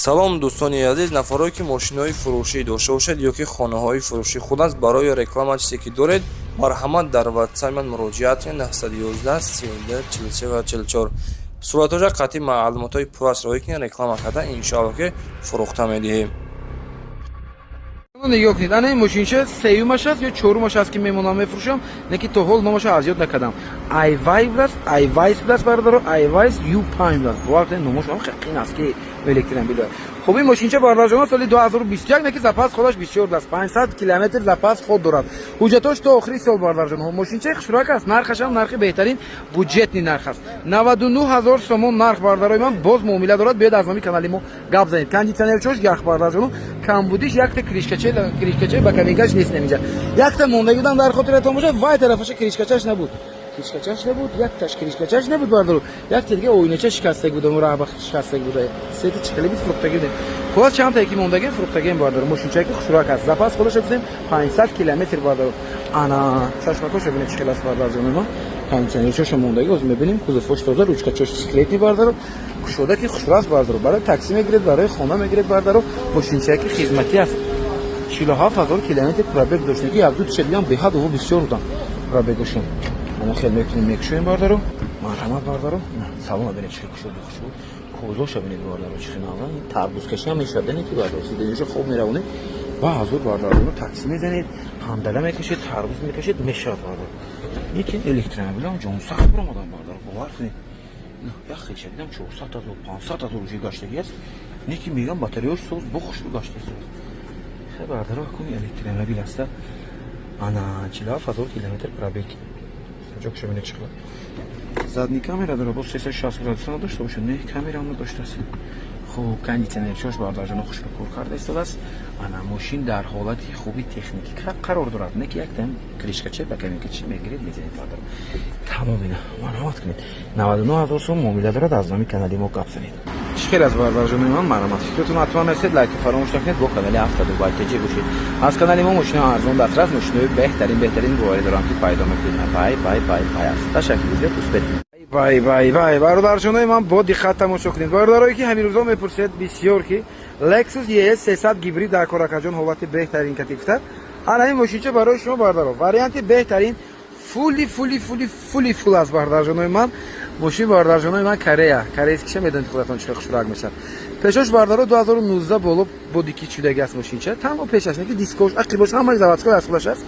Салом, дӯстони азиз, нафарое ки мошинои фурӯшӣ дошта бошед ё ки хонаҳои фурӯшӣ худ аст, барои реклама чизе ки доред, марҳамат, дар ватсап ман муроҷиат кунед: 911 32 43 ва 44. Суратҳоша қатъи маълумотҳои пуррас роҳӣ кунед, реклама карда, иншоалло, ки фурӯхта медиҳем. Нигоҳ кунед, ана ин мошинча сеюмаш аст ё чорумаш аст, ки мемонам, мефурӯшам, не ки то ҳол номаша аз ёд накардам. Айвай будааст, Айвайс будааст, бародаро, Айвайс Ю5 будааст. Бовар кунед, номаш ҳам хеле қин аст, ки электромобил. Хуб, ин мошинча, бародарҷонон, соли 2021, не ки запас ход аш бисёр будааст, 500 километр запас ход дорад. Ҳуҷҷатош то охири сол, бародарҷонҳо. Мошинчаи хушрак аст, нархашам нархи беҳтарин, бюджетный нарх аст, 99 ҳазор сомон нарх, бародарои ман, боз муомила дорад. Биёд, аз номи канали мо гап занед. Кондитсионерчош ях, бародарҷонон, камбудиш якта крышка ча боковинка ш нест. Инҷа якта мондагӣ будам, дар хотиратон бошад, вай тарафаша крышка чаш набуд, крышка чаш набуд, якташ крышка чаш набуд, бародаро. Якта дига оинача шикастаг буда, раҳба шикастаг буда, сети чикали бит, фурӯхтагӣ будем. Хулас, чандтае ки мондагӣ, фурӯхтагием, бародаро. Мошинчае ки хушрак аст, запас ход аша гуфтем, 500 километр, бародаро. Ана чашмакоша бинед, чӣ хел аст, бародарҷони мо. Кондитсионерчоша мондагӣ, ҳозир мебинем. Кузовош тоза, ручка чош секретный, бародаро. Кушода ки хушрас, бародаро, барои такси мегиред, барои хона мегиред, бародаро. Мошинчае ки хизматӣ аст, 47 000 километр пробег дошт, ки якду тиша дигам беҳад ово бисёр будам пробег ошон. Ана хел мекунем, мекушоем, бародаро. Марҳамат, бародаро, салона бинед, чӣ кушоду хушуд. Кожа ша бинед, бародаро, чӣ хинава. Тарбузкашӣ ҳам мешавад, не ки, бародаро, сидения ша хоб меравонед ба ҳазур, бародаро, такси мезанед, ҳандала мекашед, тарбуз мекашед, мешавад, бародаро. Лекин электромобилам ҷонсахт баромадан, бародаро, бовар кунед, як хелша дидам, 400 000, 500 000 уже гаштагӣ аст, не ки мегам, батареяш соз, бо хушбу гаштааст. Хе, бародаро, кун электромобил аста. Ана 47 000 километр пробег. Ҷокша бинед, чӣ хела. Задний камера дора, боз 360 градуса надошта бошад, не, камера надоштааст. Хуб, кондитсионерчош, бародарҷоно, хушбу кор карда истодааст. Ана мошин дар ҳолати хуби техникӣ қарор дорад, не ки яктам крышка че боковинка чи мегиред, мезанед, бародаро, тамом. Ина марҳамат кунед, 99 ҳазор сом муомила дорад, аз номи канали мо гап занед. Чӣ хел аз, бародарҷонои ман? Марҳамат, фикратон ҳатман нарасед, лайки фаромӯш накунед, бо канали Авто Дубай ТЖ бошед. Аз канали мо мошинои арзон дастрас, мошинои беҳтарин, беҳтарин, боварӣ дорам, ки пайдо мекунед. Бай, бай, бай, бай аст. Ташаккури зиёд, успех. Вай, вай, вай, бародарҷонои ман, бо диққат тамошо кунед. Бародарое ки ҳамин рӯзо мепурсед бисёр, ки Lexus ES 300 гибрид дар коракаҷон ҳолати беҳтарин катифта, ана ин мошинча барои шумо, бародаро, варианти беҳтарин, fully, fully, fully, fully, full аст, бародарҷонои ман. Мошин, бародарҷонои ман, Корея, корейский ша медонед худатон, чӣ хушрак мешавад. Пешош, бародаро, 2019 боло бодики шудаги аст мошинча, танҳо пешаш, не ки дискош, ақибош ҳамаи заводской аз худаш аст.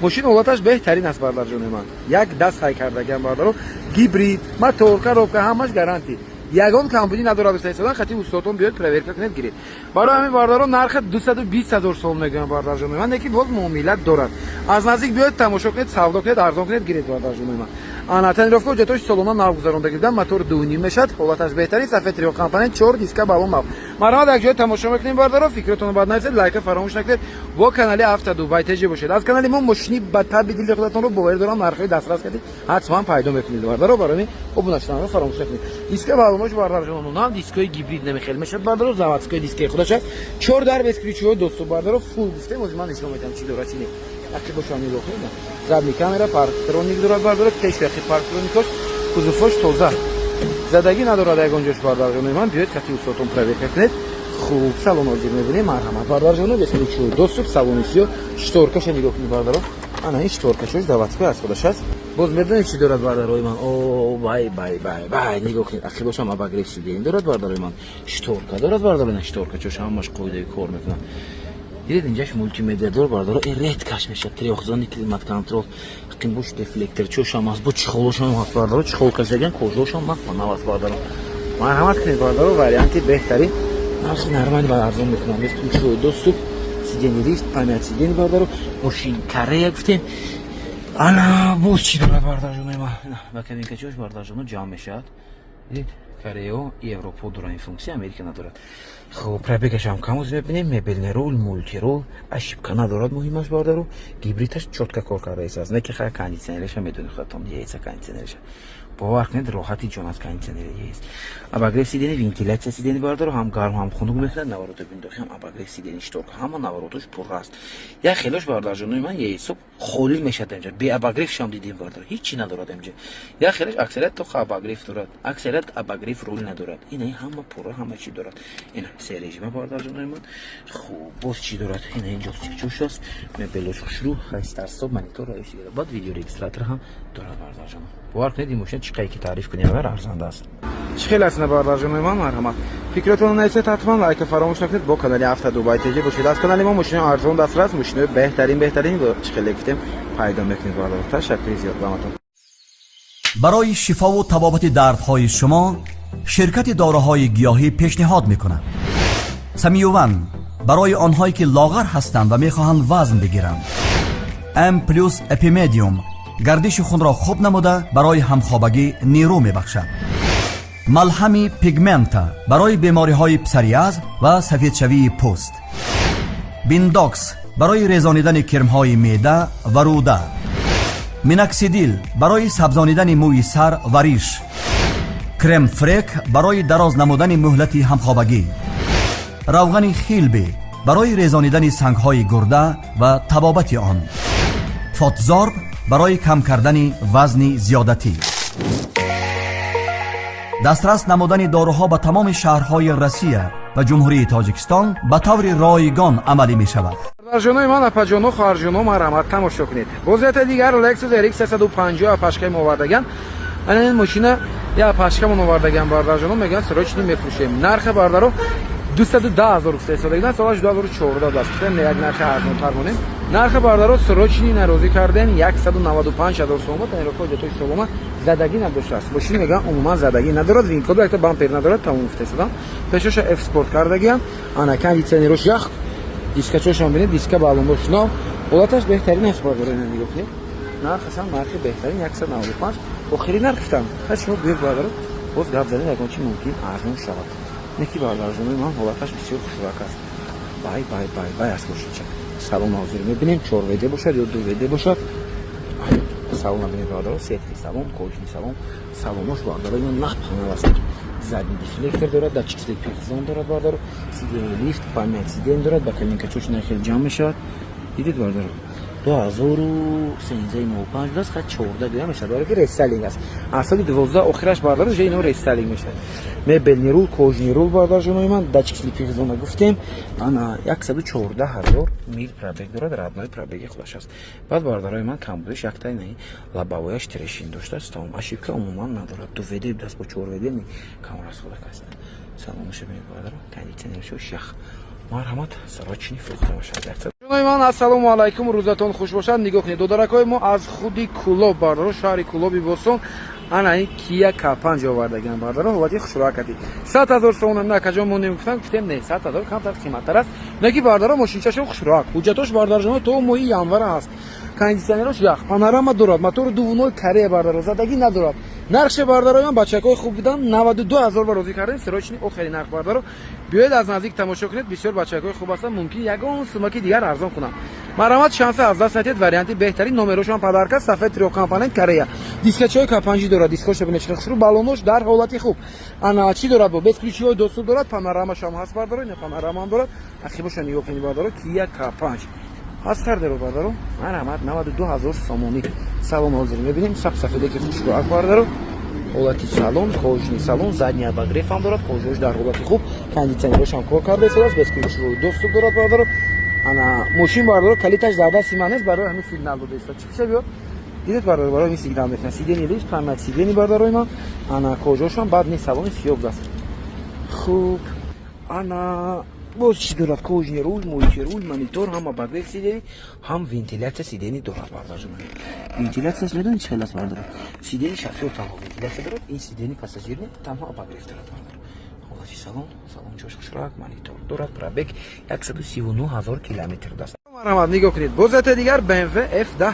Мошин ҳолаташ беҳтарин аст, бародарҷонои ман, як даст ҳай кардагиам, бародаро. Гибрид, мотор, коробка, ҳамаш гарантия, ягон камбудӣ надорад. Истодан хати устодон биёд, проверка кунед, гиред. Барои ҳамин, бародаро, нарха 220 ҳазор сом мегӯям, бародарҷонои ман, не ки боз муомила дорад. Аз наздик биёед, тамошо кунед, савдо кунед, арзон кунед, гиред, бародарҷонои ман. Ана тонировка, ҳуҷҷатош солона нав гузаронда гирифтам. Мотор 2,5 мешавад, ҳолаташ беҳтарин, сафед, трёхкомпонент, чор диска, балон нав. Марҳамат, як ҷоя тамошо мекунем, бародаро. Фикротонро бад нависед, лайка фаромӯш накунед, бо канали Авто Дубай ТЖ бошед. Аз канали мо мошини ба таби дили худатонро, боварӣ дорам, нархҳои дастрас кардед, ҳатман пайдо мекунед, бародаро. Барои обуна шуданро фаромӯш накунед. Диска балонош, бародарҷонон, нам дискои гибрид намехел мешавад, бародаро, заводской дискаи худаш аст. Чор дар бесключевой доступ, бародаро, full гуфтем. Ҳозир ман нишон медиҳам, чӣ дорад, чӣ не. Ақибошам нигоҳ кунед, задний камера, парктроник дорад, бародаро, пешу ақиб парктроник ош. Кузовош тоза, задагӣ надорад ягон ҷош, бародарҷонои ман. Биёед, хати устодтон проверка кунед. Хуб, салон ҳозир мебинем. Марҳамат, бародарҷоно, бесключевой доступ, салони сиё. Шторка ша нигоҳ кунед, бародаро, ана ин шторка шош заводской аз худаш аст. Боз медонед, чӣ дорад, бародарои ман? О, вай, вай, вай, вай, нигоҳ кунед, ақибошам обогрев сидения дорад, бародарои ман, шторка дорад, бародаро. Ина шторка чош ҳамаш қоидаи кор мекунад. Дидед, инҷаш мултимедиа дор, бародаро, э редкаш мешавад. Трёхзонный климат-контроль, қимбош дефлектор чошам аст, бо чехол ошам ҳаст, бародаро, чехол кашидагиан, кожа ошам нав аст, бародаро. Марҳамат кунед, бародаро, варианти беҳтарин, нархи нормальный ва арзон мекунам. Бесключевой доступ, сиденье лифт, память сиденье, бародаро. Мошин Корея гуфтем. Ана боз чӣ дорад, бародарҷонои ман? Ба кабинка чош, бародарҷоно, ҷамъ мешавад. Дидед, Корео, Европо дорад ин функсия, Америка надорад. Хуб, пробег ашам кам, оз мебинем. Мебельный руль, мультируль, ошибка надорад, муҳимаш, бародаро. Гибридаш чётко кор карда истааст, не ки ха кондитсионереша медонед худатон, еса кондитсионереша, бовар кунед, роҳати ҷон аз кондитсионери ест. Обогрев сиденье, вентиляция сиденье, бародаро, ҳам гарм, ҳам хунук мекунад. Наворото биндохи, ҳам обогрев сиденье, шторка, ҳама наворотош пурра аст. Як хелош, бародарҷонои ман, еҳисоб холӣ мешавад инҷа, бе обогрев шам дидем, бародар, ҳичи надорад инҷа. Як хелош аксарият то обогрев дорад, аксарият обогрев. Обогрев руль надорад. Ина ҳама пурра, ҳама чӣ дорад. Ина се режима, бародарҷонои ман. Хуб, боз чӣ дорад? Ина инҷо стикчош аст, мебелош хушрӯ, старт-стоп, монитор, баъд видеорегистратор ҳам дорад. Бародарҷон, бовар кунед, ин мошина чӣ қадр ки таъриф кунем, агар арзанда аст. Чӣ хел аст, бародарҷонои ман? Марҳамат, фикротонро нависед, ҳатман лайка фаромӯш накунед, бо канали Авто Дубай ТЖ бошед. Аз канали мо мошинои арзон, дастрас, мошинои беҳтарин, беҳтарин, чӣ хеле гуфтем, пайдо мекунед. Бародар, ташаккури зиёд ба ҳаматон. Барои шифову табобати дардҳои шумо ширкати доруҳои гиёҳӣ пешниҳод мекунад: Самиюван барои онҳое ки лоғар ҳастанд ва мехоҳанд вазн бигиранд, М плюс Эпимедиум гардиши хунро хуб намуда, барои ҳамхобагӣ нерӯ мебахшад, малҳами Пигмента барои бемориҳои псориаз ва сафедшавии пӯст, Биндокс барои резонидани кирмҳои меъда ва рӯда, Миноксидил барои сабзонидани мӯи сар ва риш, Крем-фрек барои дароз намудани муҳлати ҳамхобагӣ, равғани Хилби барои резонидани сангҳои гурда ва табобати он, Фотзорб барои кам кардани вазни зиёдатӣ. Дастрас намудани доруҳо ба тамоми шаҳрҳои Россия ва Ҷумҳурии Тоҷикистон ба таври ройгон амалӣ мешавад. Бародарҷонои ман, апаҷоно, хоҳарҷоно, марҳамат, тамошо кунед. Боз ята дигар Lexus RX 350 апашкаи мо овардаган. Ана ин мошина я апашкамон овардаган, бародарҷоно, мегӯянд, срочно мефурӯшем. Нархи, бардаро, 210 000 гуфта истодаган, солаш 2014 аст. Гуфтем, як нархи арзонтар монем. Нархи, бардаро, срочный нарозӣ кардем, 195 000 сомон. Тонировка, ҳуҷҷатҳои солома, задагӣ надоштааст. Мошин, мегӯянд, умуман задагӣ надорад, вин-код, якта бампер надорад, тамом гуфта истодам. Пешоша F Sport кардагиам, ана кондитсионерош ях, дискачошам бинед, диска балонош нав, ҳолаташ беҳтарин аст, бардаро, ина нигоҳ кунед. Нархашам нархи беҳтарин, 195, охири нарх гуфтам. Ха, шумо биёед, бардаро, боз гап занед, ягон чи мумкин арзон шавад. Неки, бардарҷонои ман, ҳолаташ бисёр хушрак аст. Бай, бай, бай, бай аст мошинча. Салон ҳозир мебинем, чор ВД бошад ё ду ВД бошад. Салон бинед, бардаро, светлый салон, кожаный салон, салонош, бардаро, ино напанал аст. Задний дефлектор дорад, датчик слепых зон дорад, бардаро, сиденье лифт, память сидень дорад, ба коленкачош хеле ҷамъ мешавад. Дидед, бардаро, 2013 05 аст, хат 14 гӯя мешавад, барои ки рестайлинг аст. Аз соли 12 охираш, бардаро, уже ино рестайлинг мешавад. Мебельный руль, кожаный руль, бардарҷонои ман, датчик слепых зона гуфтем. Ана 114 000 мил пробег дорад, родной пробеги худаш аст. Баъд, бардарои ман, камбудиш яктай наи лобовояш трещин доштааст, тамом, ошибка умуман надорад. Ду ВД даст бо чор ВД камрасходак аст. Салонаша бинед, бардаро, кондитсионершо ях. Марҳамат, срочный фурӯхта мешавад. Ҷонои ман, ассалому алайкум, рӯзатон хуш бошад. Нигоҳ кунед, додаракҳои мо аз худи Кулоб, бардаро, шаҳри Кулоби бостон, ана ин Кия К5 овардагиан, бардаро, ҳолати хушрӯакати. 100 000 сомона накаҷо монем гуфтан, гуфтем, не, 100 000 камтар қиматтар аст. Неки, бардаро, мошинчашо хушрӯак, ҳуҷҷатош, бардарҷоно, то моҳи январа ҳаст, кондитсионерош ях, панорама дорад, мотори дувунои Корея, бардаро, задагӣ надорад. Нархше, бардароям, бачакҳои хуб будан, 92 000 ба розӣ кардем, срочный, охири нарх. Бардаро, биёед, аз наздик тамошо кунед, бисёр бачакҳои хуб ҳастанд, мумкин ягон сумаки дигар арзон кунам. Марҳамат, шанса аз даст надиҳед, варианти беҳтарин, номерошон подарка, сафед, трёхкомпонент, Корея, дискачаҳои К5 дорад, дискоша бинед, чӣ хушрӯ, балонош дар ҳолати хуб. Ана чӣ дорад? Бо бесключевой доступ дорад, панорамашам ҳаст, бардаро, ина панорамам дорад. Ақибоша нигоҳ кунед, бардаро, Кия К5 ҳаст кардаро, бардаро, марҳамат, 92 000 сомонӣ. Салон ҳозир мебинем, сап сафеде ки хушрӯ ак, бардаро, ҳолати салон, кожаный салон, задний обогрев ҳам дорад, кожаош дар ҳолати хуб, кондитсионерошам кор карда истодааст, бесключевой доступ дорад, бардаро. Ана мошин, бардаро, калиташ дар дасти ман нест, барои ҳамин сигнал дода истод. Чӣ биёд, дидед, бардаро, барои ҳамин сигнал мекунад. Сиденье лифт, память сиденье, бардарои ман, ана кожаошам бад нест, салони сиёб аст. Хуб, ана боз чӣ дорад? Кожаный руль, мультируль, монитор, ҳам обогрев сиденье, ҳам вентиляция сиденье дорад, бардарҷон. Вентиляцияш медонед чӣ хел аст, бардаро? Сиденье шофёр танҳо вентиляция дорад, ин сиденье пассажир не, танҳо обогрев дорад, бардаро. Ҳолати салон, салон ҷош хушрак, монитор дорад, пробег 139 000 километр даст. Марҳамат, нигоҳ кунед, боз ята дигар BMW F10,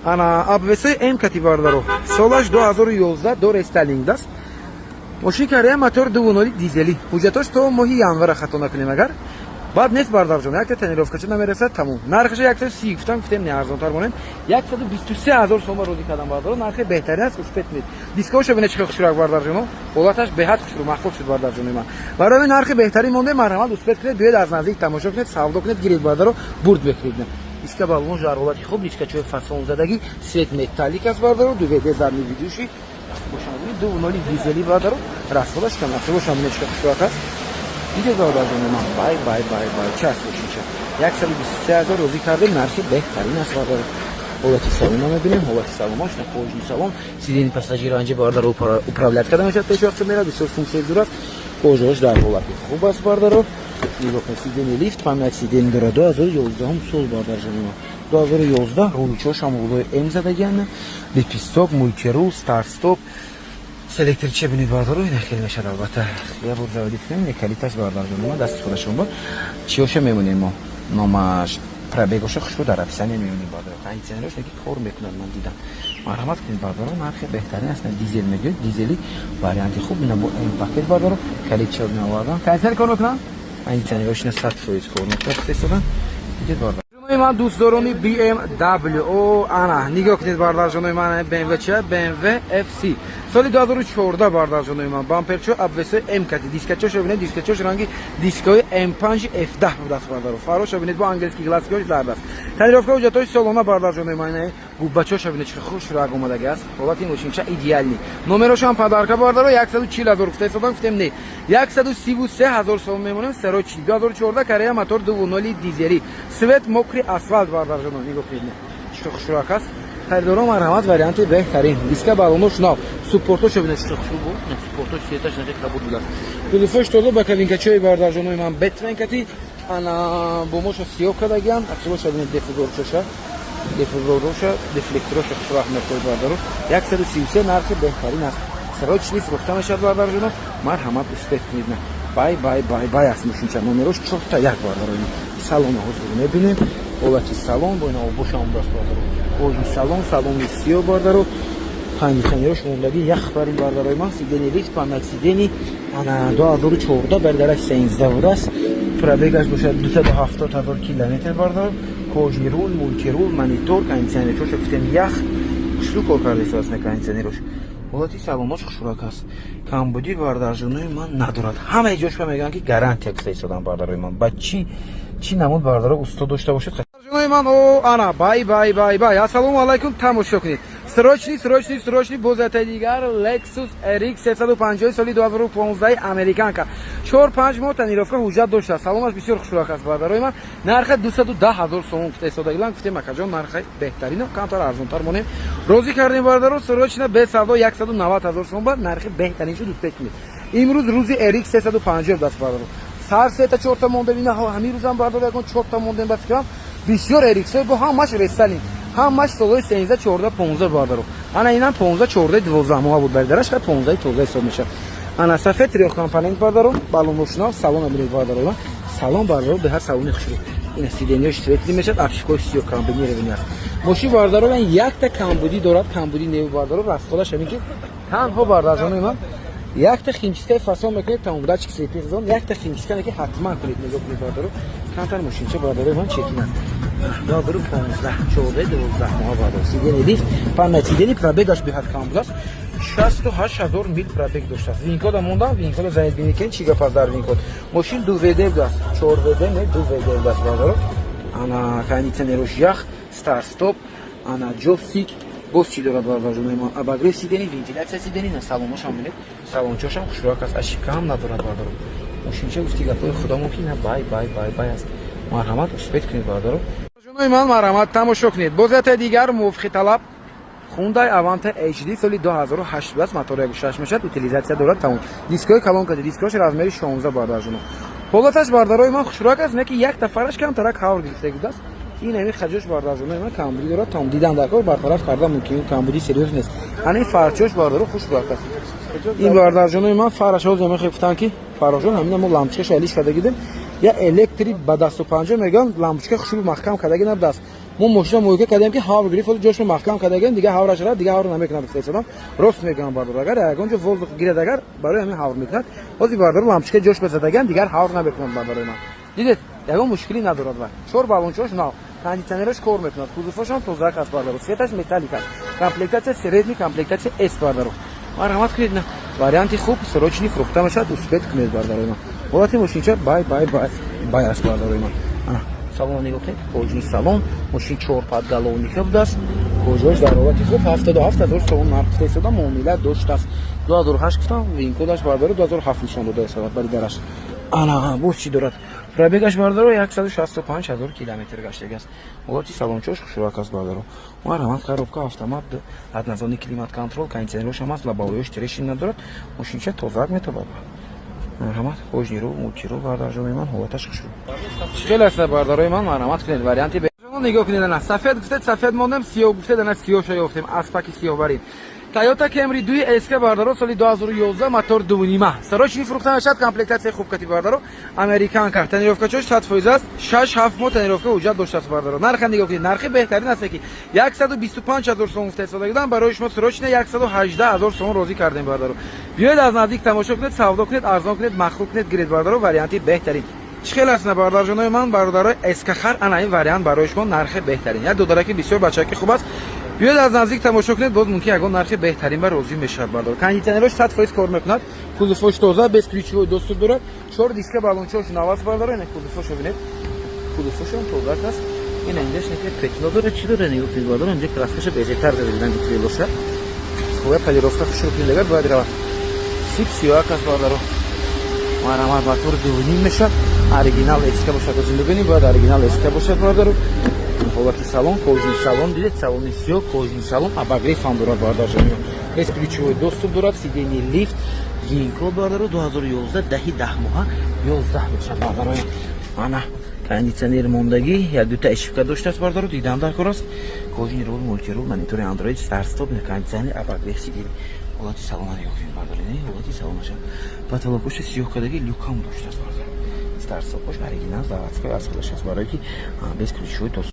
ана обвесои М кати, бардаро, солаш 2011, до рестайлинг даст. Мошин Корея, мотор 2.0 дизелӣ, ҳуҷҷатош то моҳи январа, хато накунем агар, баъд нест, бардарҷон, якта тонировкача намерасад, тамом. Нархаша 130 гуфтам, гуфтем, не, арзонтар монем, 123 000 сома розӣ кардам, бардаро, нархи беҳтарин аст, успеть кунед. Дискоша бинед, чӣ хел хушрӯак, бардарҷоно, ҳолаташ беҳад хушрӯ, маъқул шуд, бардарҷони ман. Барои ҳамин нархи беҳтарин монде, марҳамат, успеть кунед, биёед, аз наздик тамошо кунед, савдо кунед, гиред, бардаро, бурд бихӯред. Диска баллон дар ҳолати хуб, дискачои фасон задагӣ, свет металлик аст, бардаро, ду ВД задний ведущий. Бошам 2.0 дизели, бародаро, расходаш кам аст. Бошам нечка хушрак аст. Дидед, бародарҷони ман, бай бай бай бай час бошинча 123 000 розӣ кардем, нархи беҳтарин аст, бародаро. Ҳолати салона мебинем, ҳолати салонаш на кожаный салон, сиденье пассажира анҷа, бародаро, управлять карда мешавад, пеш вақте мерад, бисёр функсияи зур аст. Кожааш дар ҳолати хуб аст, бародаро. Нигоҳ кунед, сиденье лифт, память сиденье дорад. 2011 сол, бародарҷони ман, 2011. Рулчошам рулои М задагиан, лепесток, мультирул, старт стоп, селекторча бинед, бародаро, ина хел мешавад. Албатта, я бор заводить кунем, не калиташ, бародарҷони ман, дасти худашон бо чиёша мемонем мо, номаш, пробегоша хушрӯ дар описание мемонем, бародаро. Кондиционерош неки кор мекунад, ман дидам. Марҳамат кунед, бародаро, нархи беҳтарин аст. Дизел мегӯяд, дизели варианти хуб, ина бо М пакет, бародаро, калитча меовардам. Кондиционер кор мекунад, кондиционерош ина 100% кор мекунад, истодам, дидед, бародаро ман, дӯстдорони BMW. О, ана нигоҳ кунед, бардарҷонои ман, BMW чия? BMW FC соли 2014, бардарҷонои ман, бамперчо обвесои М кати, дискачош бинед, дискачош ранги дискаҳои М5 F10 будааст, бардаро. Фароша бинед, бо ангельский глазкиҳош зард аст. Тонировка, ҳуҷҷатҳои солона, бардарҷонои ман, губбачоша бинед, чӣ хуш ранг омадаги аст. Ҳолати мошинча идеальный. Номерошам подарка, бардаро, 140 ҳазор гуфта истодам, гуфтем не, 133 ҳазор сом мемонем. Срочный, 2014, Корея, мотор 2.0 дизели, цвет мокрый асфальт, бардарҷоно, нигоҳ кунед, чӣ хушрак аст. Харидоро, марҳамат, варианти беҳтарин. Диска, балонош нав, суппортошо бинед, чӣ хушрӯ буд, суппортош, сеташ наки кабуд будааст. Кузовош тоза, боковинкачои, бардарҷонои ман, Бэтмен кати, ана бомошо сиёҳ кардагиан. Аксибоша бинед, диффузорчоша, диффузороша, дефлектороша хушрах мехоҳед, бардаро. 133 нархи беҳтарин аст, срочный фурӯхта мешавад, бардарҷоно, марҳамат, успеть кунед. На бай бай бай бай аст мошинча, номерош чорта як, бардаро. Салона ҳозир мебинем, ҳолати салон бо ина обошам будааст, бардаро. Кожаный салон, салони сиёҳ, бардаро, кондиционерош мондагӣ ях барин, бардарои ман. Сиденье лифт, память сиденье, ана 2014, бардараш 13 будааст, пробегаш бошад 270 ҳазор километр, бардаро. Кожаный рул, мультирул, монитор, кондиционерчоша гуфтем, ях, хушрӯ кор карда истодааст на кондиционерош. Ҳолати салонош хушрак аст, камбудӣ, бардарҷонои ман, надорад. Ҳамаи ҷошба мегӯянд, ки гарантия гуфта истодам, бардарои ман, ба чӣ чӣ намуд, бардаро, усто дошта бошед. Ҷонои ман, о, ана бай бай бай бай, ассалому алайкум, тамошо кунед, срочный, срочный, срочный. Боз ятаи дигар Lexus RX 350 соли 2015, американка, 4-5 моҳ тонировка, ҳуҷҷат дошта, салонаш бисёр хушрак аст, бардарои ман. Нарха 210 ҳазор сомон гуфта истодагилан, гуфтем, акаҷон, нарха беҳтарино, камтар арзонтар монем, розӣ кардем, бардаро. Срочно, без савдо, 190 ҳазор сомон ба нархи беҳтарин шуд, успеть кунед. Имрӯз рӯзи RX 350 даст, бардаро, сар сета чорта мондем, ина ҳамин рӯзам, бардаро, ягон чорта мондем. Ба фикрам, бисёр RX бо ҳамаш рестайлинг, ҳамаш солҳои 13, 14, 15, бардаро. Ана инам 15, 14, 12 моҳа буд, бардараш ха 15 тоза ҳисоб мешавад. Ана сафед, трёхкомпонент, бардаро, балоношнав, салон бинед, бардаро, салон, бардаро, беҳад салони хушрӯ. Ина сиденьяш светлый мешавад, обшивкои сиёҳ, комбинированный аст мошин, бардаро. Якта камбудӣ дорад, камбудӣ не, бардаро, расходаш ҳамин ки танҳо, бардарҷонои ман, якта химчисткаи фасон мекунед, тамом. Датчик слепых зон, якта химчистка ки ҳатман кунед. Нигоҳ кунед, бардаро, камтар мошинча, бардарои ман, чекин аст. 2015, 14, 12 моҳа, бардаро, сиденье лифт, память сиденье, пробегаш беҳад кам будааст, 68 000 мил пробег доштааст. ВИН-кода мондам, ВИН-кода занед, бинед, кен чӣ гап аст дар ВИН-код. Мошин ду ВД будааст, чор ВД не, ду ВД будааст, бардаро. Ана кондиционерош ях, старт стоп, ана джойстик, боз чӣ дорад, бардарҷонои ман? Обогрев сиденье, вентиляция сиденье. На салоношам бинед, салончошам хушрӯяк аст, ошибка ҳам надорад, бардаро. Мошинча, гуфти гапҳои худамон, ки на бай бай бай бай аст. Марҳамат, успеть кунед, бардаро. Ҷонои ман, марҳамат, тамошо кунед. Боз ятаи дигар мувофиқи талаб Hyundai Avante HD соли 2008 будааст, мотор 1.6 мешавад, утилизация дорад, тамом. Дискҳои калон кади, дискҳош размери 16, бардарҷоно. Ҳолаташ, бардарои ман, хушрӯяк аст, не ки якта фараш камтарак ҳавр гирифта будааст. Ин ҳами хаҷош, бардарҷонои ман, камбудӣ дорад, тамом, дидан дар кор, бартараф карда мумкин, камбудӣ серьёз нест. Ана ин фарчош, бардаро, хушрӯяк аст. Ин, бардарҷонои ман, фараш ҳозир мехоҳ гуфтанд, ки фароҷон, ҳамина мо лампочкаша алиш карда гидем, я электрик ба дасту панҷо мегӯям, лампочка хушрӯ маҳкам кардаги набудааст. Мо мошина муоина кардем, ки ҳавр гирифт, ҳозир ҷошро маҳкам кардагем, дигар ҳавраш рафт, дигар ҳавр намекунад, гуфта истодам. Рост мегӯям, бардор, агар ягон ҷо воздух гирад, агар барои ҳамин ҳавр мекунад. Ҳозир, бардор, лампочка ҷош базадагам, дигар ҳавр намекунад, бародарои ман. Дидед, ягон мушкилӣ надорад ва чор баллончаош нав, кондиционераш кор мекунад, кузовошам тозаак аст, бардаро, цветаш металлик аст, комплектация средний, комплектация S, бардаро. Марҳамат кунед, на варианти хуб, срочный фурӯхта мешавад, успеть кунед, бардарои ман. Ҳолати мошинча бай бай бай бай аст, бардарои ман. Ана Салона нигоҳ кунед, кожаный салон, мошин чор подголовника будааст, кожааш дар ҳолати хуб. 77 000 сомон нарх гуфта истода, муомила доштааст. 2008 гуфтам, VIN-кодаш, бардаро, 2007 нишон дода истодад бари дараш. Ана, боз чӣ дорад? Пробегаш, бардаро, 165 ҳазор километр гаштагиаст. Ҳолати салончош хушрӯяк аст, бардаро. Марҳамат, коробка автомат, однозонный климат контроль, кондиционерошам аст, лобовоёш трещин надорад, мошинча тозаак метобад. Марҳамат, кожаный руль, мультируль, бардарҷони ман, ҳолаташ хушрӯ. Чӣ хел аст, бардарои ман? Марҳамат кунед, варианти нигоҳ кунед. Ана, сафед гуфтед, сафед мондем, сиёҳ гуфтед, ана, сиёҳша ёфтем, аспаки сиёҳбарин. Тойота Кемри 2 SK, бардаро, соли 2011, мотор 2.5. Срочный фурӯхта мешавад, комплектатсияи хуб кати, бардаро. Американка, тонировкачош 100% аст. 6-7 моҳ тонировка ҳуҷҷат доштааст, бардаро. Нарха нигоҳ кунед, нархи беҳтарин аст, ки 125 ҳазор сомон гуфта истода будам, барои шумо срочно 118 ҳазор сомон розӣ кардем, бардаро. Биёед, аз наздик тамошо кунед, савдо кунед, арзон кунед, маъқул кунед, гиред, бардаро, варианти беҳтарин. Чӣ хел аст, бародарҷонои ман, бародарои эскахар? Ана, ин вариант барои шумо, нархи беҳтарин. Як додараки бисёр бачаки хуб аст. Биёед, аз наздик тамошо кунед, боз мумкин ягон нархи беҳтарин ба розӣ мешавад, бардор. Кондиционерош 100% кор мекунад, кузовош тоза, бесключевой доступ дорад, чор диска, баллончош наваст, бардор. Ина, кузовошо бинед, кузовошам тозак аст. Ина, инҷаш неки петно дорад, чӣ дорад, нигоҳ кунед, бардор. Инҷа краскаша безебтар зада дидан, крылоша хуя полировка хушрӯ кунед, агар бояд равад. Сип сиёак аст, бардаро. Марҳамат, мотор 2.5 мешавад, оригинал эска бошад. Зиндагонӣ бояд оригинал эска бошад, бародаро. Ҳолати салон, кожаный салон, дидед, салони сиёҳ, кожаный салон, обогрев ҳам дорад, бародарҷони, бесключевой доступ дорад, сиденье лифт, VIN-код, бародаро, 2011, даҳи 10 моҳа, 11 мешавад, бардаро. Ана, кондиционер мондагӣ, як дута ошибка доштааст, бародаро, дидан дар кор аст. Кожаный руль, мультируль, монитори андроид, старт стоп, кондиционер, обогрев сиденье. Ҳолати салона нигоҳ кунед, бародаро, ҳолати салонаша, потолокоша сиёҳ кардагӣ, люкам доштааст, бародаро. Старт стопош оригинал, заводской, аз худаш аст, барое ки бесключевой доступ.